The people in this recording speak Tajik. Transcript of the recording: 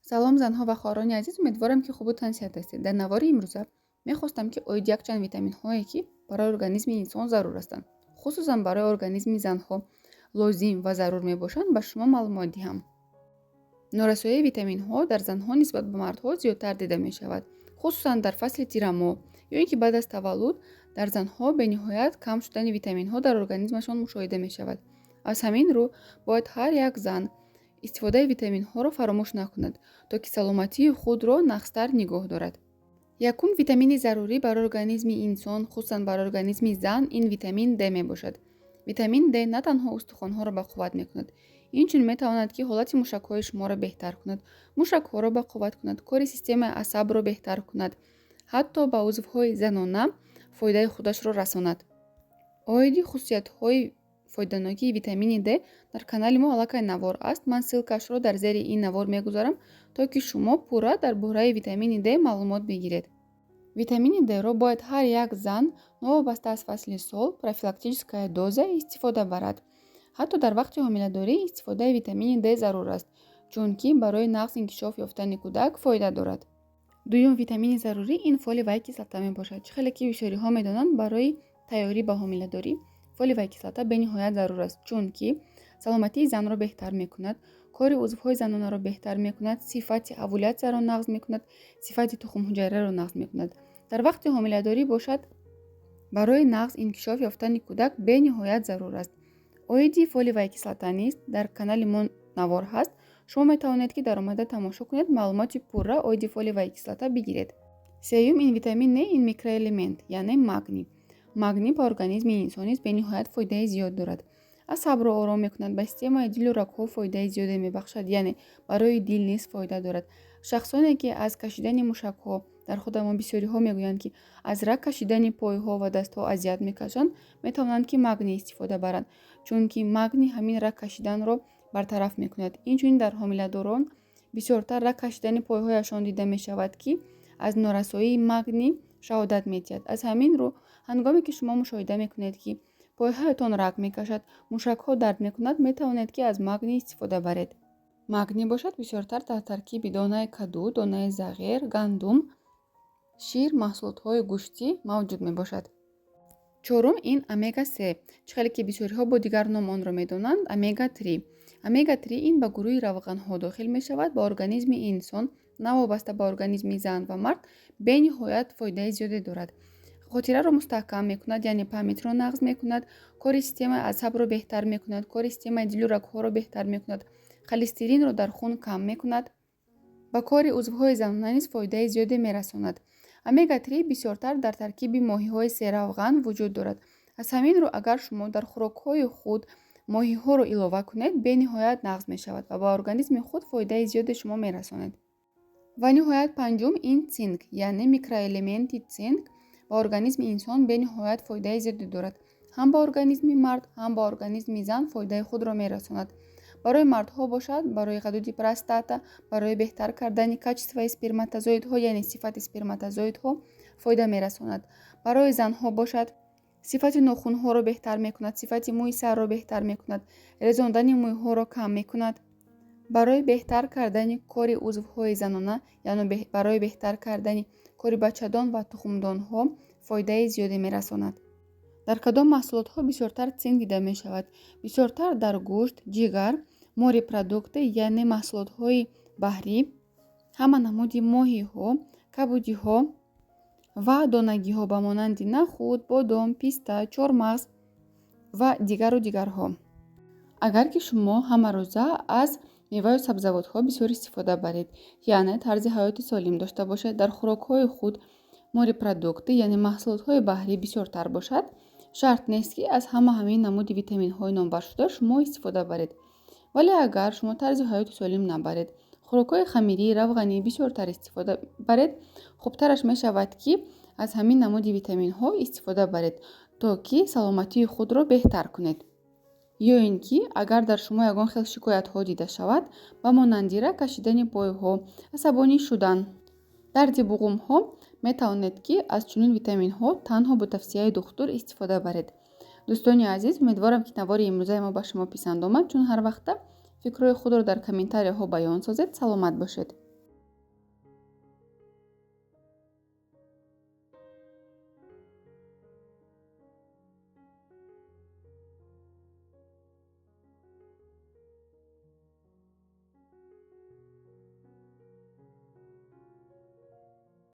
Салом, занҳо ва хоҳарони азиз! Умедворам, ки хубу тансиҳат ҳастед. Дар навори имрӯза мехостам, ки оид якчанд витаминҳое, ки барои организми инсон зарур ҳастанд, хусусан барои организми занҳо лозим ва зарур мебошанд, ба шумо маълумот диҳам. Норасоии витаминҳо дар занҳо нисбат ба мардҳо зиёдтар дида мешавад, хусусан дар фасли тирамоҳ ё ин ки баъд аз таваллуд дар занҳо бениҳоят кам шудани витаминҳо дар организмашон мушоҳида мешавад. Аз ҳамин рӯ бояд ҳар як зан истифодаи витаминҳоро фаромӯш накунад, то ки саломатии худро нағзтар нигоҳ дорад. Якум витамини зарурӣ барои организми инсон, хусусан барои организми зан, ин витамин Д мебошад. Витамин Д на танҳо устухонҳоро бақувват мекунад, инчунин метавонад, ки ҳолати мушакҳои шуморо беҳтар кунад, мушакҳоро бақувват кунад, кори системаи асабро беҳтар кунад, ҳатто ба узвҳои занона фоидаи худашро расонад. Оиди хусусиятҳои фоиданокии витамини Д дар канали мо аллакай навор аст. Ман ссылкашро дар зери ин навор мегузорам, то ки шумо пурра дар бораи витамини Д маълумот бигиред. Витамини Дро бояд ҳар як зан, новобаста аз фасли сол, профилактическая доза истифода барад. Ҳатто дар вақти ҳомиладорӣ истифодаи витамини Д зарур аст, чунки барои нағз инкишоф ёфтани кӯдак фоида дорад. Дуюм витамини зарурӣ ин фолиевая кислота мебошад. Чӣ хеле ки бисёриҳо медонанд, барои тайёрӣ ба ҳомиладорӣ фолиевая кислота бениҳоят зарур аст, чунки саломатии занро беҳтар мекунад, кори узвҳои занонаро беҳтар мекунад, сифати овулятсияро нағз мекунад, сифати тухмҳуҷайраро нағз мекунад. Дар вақти ҳомиладорӣ бошад, барои нағз инкишоф ёфтани кӯдак бениҳоят зарур аст. Оиди фолиевая кислота низ дар канали мо навор ҳаст. Шумо метавонед, ки даромада тамошо кунед, маълумоти пурра оиди фолиевая кислота бигиред. Сеюм ин витамин не, ин микроэлемент, яъне магний. Магний ба организми инсон низ бениҳоят фоидаи зиёд дорад. Асабро ором мекунад, ба системаи дилу рагҳо фоидаи зиёде мебахшад, яъне барои дил низ фоида дорад. Шахсоне, ки аз кашидани мушакҳо, дар худамон бисёриҳо мегӯянд, ки аз раг кашидани пойҳо ва дастҳо азият мекашанд, метавонанд, ки магний истифода баранд, чунки магний ҳамин раг кашиданро бартараф мекунад. Инчунин дар ҳомиладорон бисёртар раг кашидани пойҳояшон дида мешавад, ки аз норасоии магний шаҳодат медиҳад. Аз ҳамин рӯ, ҳангоме ки шумо мушоҳида мекунед, ки пойҳоятон раг мекашад, мушакҳо дард мекунад, метавонед, ки аз магний истифода баред. Магний бошад, бисёртар дар таркиби донаи каду, донаи зағир, гандум, шир, маҳсулотҳои гӯштӣ мавҷуд мебошад. Чорум ин омега-3. Чӣ хеле ки бисёриҳо бо дигар ном онро медонанд, омега-3. Омега-3 ин ба гурӯҳи равғанҳо дохил мешавад. Ба организми инсон, навобаста ба организми зан ва мард, бениҳоят фоидаи зиёде дорад. Хотираро мустаҳкам мекунад, яъне памятро нағз мекунад, кори системаи асабро беҳтар мекунад, кори системаи дилу рагҳоро беҳтар мекунад, холестеринро дар хун кам мекунад, ба кори узвҳои занона низ фоидаи зиёде мерасонад. Омега-3 бисёртар дар таркиби моҳиҳои серравған вуҷуд дорад. Аз ҳамин рӯ, агар шумо дар хӯрокҳои худ моҳиҳоро илова кунед, бениҳоят нағз мешавад ва ба организми худ фоидаи зиёде шумо мерасонед. Ва ниҳоят, панҷум ин цинк, яъне микроэлементи цинк ба организми инсон бениҳоят фоидаи зиёде дорад. Ҳам ба организми мард, ҳам ба организми зан фоидаи худро мерасонад. Барои мардҳо бошад, барои ғадуди простата, барои беҳтар кардани качествои сперматозоидҳо, яъне сифати сперматозоидҳо фоида мерасонад. Барои занҳо бошад, сифати нохунҳоро беҳтар мекунад, сифати мӯи сарро беҳтар мекунад, резондани мӯйҳоро кам мекунад, барои беҳтар кардани кори узвҳои занона, яъне барои беҳтар кардани кори бачадон ва тухмдонҳо фоидаи зиёде мерасонад. Дар кадом маҳсулотҳо бисёртар цинк дида мешавад? Бисёртар дар гӯшт, ҷигар, морепродукты, яъне маҳсулотҳои баҳрӣ, ҳама намуди моҳиҳо, кабудиҳо ва донагиҳо ба монанди нахӯд, бодом, писта, чормағз ва дигару дигарҳо. Агар ки шумо ҳамарӯза аз меваю сабзавотҳо бисёр истифода баред, яъне тарзи ҳаёти солим дошта бошед, дар хӯрокҳои худ морепродукты, яъне маҳсулотҳои баҳрӣ бисёртар бошад, шарт нест, ки аз ҳама ҳамин намуди витаминҳои номбаршуда шумо истифода баред. Вале агар шумо тарзи ҳаёти солим набаред, хӯрокҳои хамирӣ, равғанӣ бисёртар истифода баред, хубтараш мешавад, ки аз ҳамин намуди витаминҳо истифода баред, то ки саломатии худро беҳтар кунед. Ё ин ки агар дар шумо ягон хел шикоятҳо дида шавад, ба монанди раг кашидани пойҳо, асабонӣ шудан, дарди буғумҳо, метавонед, ки аз чунин витаминҳо танҳо бо тавсияи духтур истифода баред. Дӯстони азиз, умедворам, ки навори имрӯзаи мо ба шумо писанд омад. Чун ҳар вақта, фикрҳои худро дар комментарияҳо баён созед. Саломат бошед.